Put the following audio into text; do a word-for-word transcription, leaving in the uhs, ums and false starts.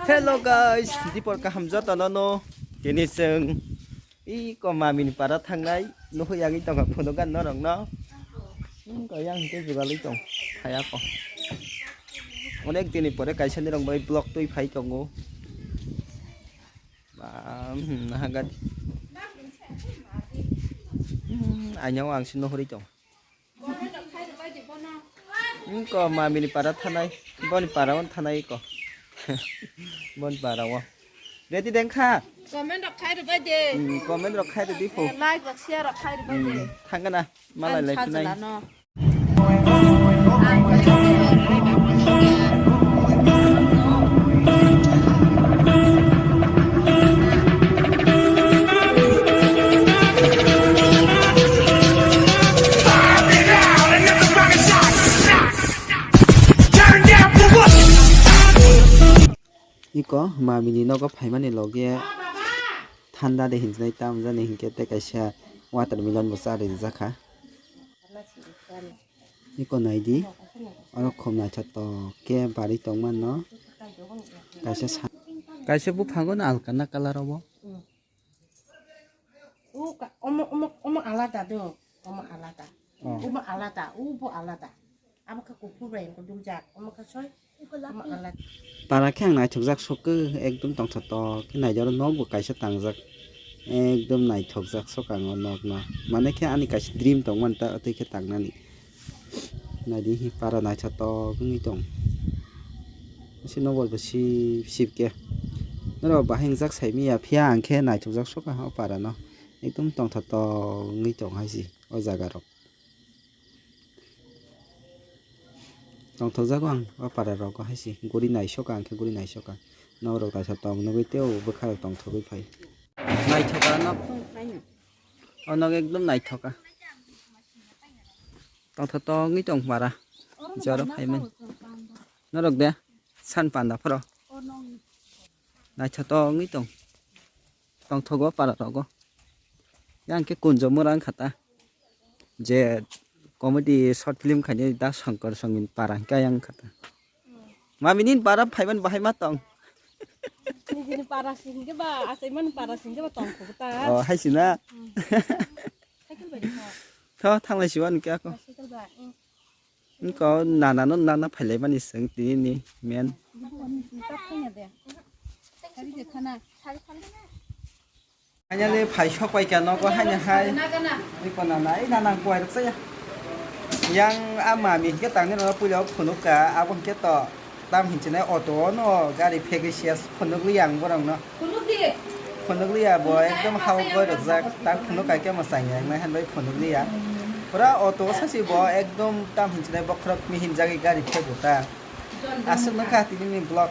Hello guys, dipor kaham jotono no. Tini chwng iko mamini para thangnai, nuhwi yagwi tongkha phunugan norokno. Wngkha yang hwnkhe jugalwi tong, phaiya ko. Onek dini pore kaisa nirok bai vlog twi phai tongo. Ba, hmm, naha gari. Hmm, anyao ang si nuhuri tong. Wngko mamini para thanai, boni para on thanai iko. Boni para o. Ready dengkha? Comment rok khai rwbai de. Hmm, comment rok khai rwdi pho. Eh, like rok share rok khai rwbai de. Hmm, thangana, malai lai phinai. Sajla no. Iko mamini nogo phaimani loge thanda de hinjinai tamjani hinkhe tei kaisa watermelon bo cha rijak kha. Iko naidi, oro khum naithotok khe barwi tongmano. Kaisa sa-, kaisa buphango no alkana colour obo. O ka-, omo, omo, omo alada do, omo alada. Oh. Omo alada, obo alada. Abo khe kuphur bai wngkha duljak, omo khe soi, omo alada. Para khe ang naithokjak sokhe, ekdom tongthotok khe naidi, oro nokbo kaisa tangjak, ekdom naithokjak sokha ang o nokno. Mane khe ani kaisa dream tongmani ta, twi khe tangnani. Naidi hi para naithotok wngwi tong. Aswk nobar bo sip sip khe. Norok bahai wngjak saimanya, phiya ang khe naithokjak sokha o para no. Ekdom tongthotok wngwi tong hai se o jaga rok. Tongthokjago ang o para rogo hai se. Guri naisokha ang khe guri naisokha. Norok naithotok nugwi tei o bwkha rok tongthogwi phai. Naithoka nok. O nok ekdom naithoka. Tongthotok wngwi tong para. Jora phaimani. Norok de san panda phoro. Naithotok wngwi tong. Tongthogo para rogo. Yang khe kunjo mura wngkha ta. Je comedy short film khainai da Shankar Songni para hwnkhe yang wngkha ta. Mamini para phaiman bahai ma tong. Nijini para singke ba, achaimani para singke ba tong khuku ta. Oh, hai sina. Hmm. Cycle bai tho. Tho, thanglai siwa nungke ako. Cycle bai. Hmm. Nungko nana no nana phailai mani seng tini ni men. Tap khanya de. Sari de khana. Sari khana. Finally, phai sok pai kha nogo haino hai. Iko nana, ei nana ang kuai rok chaya. Yang a mami hwnkhe tangni rok puila o phunuk kha, abo hwnkhe to tam hinchinai auto no gari phegwi siya phunuk liya ang borok no. Phunuk liya bo ekdom hao goi rok jak, tak phunuk kha khe mwchang yang nai han bai phunuk liya. Pura auto sasi bo ekdom tam hinchinai bokhorok mihin jagwi gari phegu ta. Aswk nukha tini ni vlog.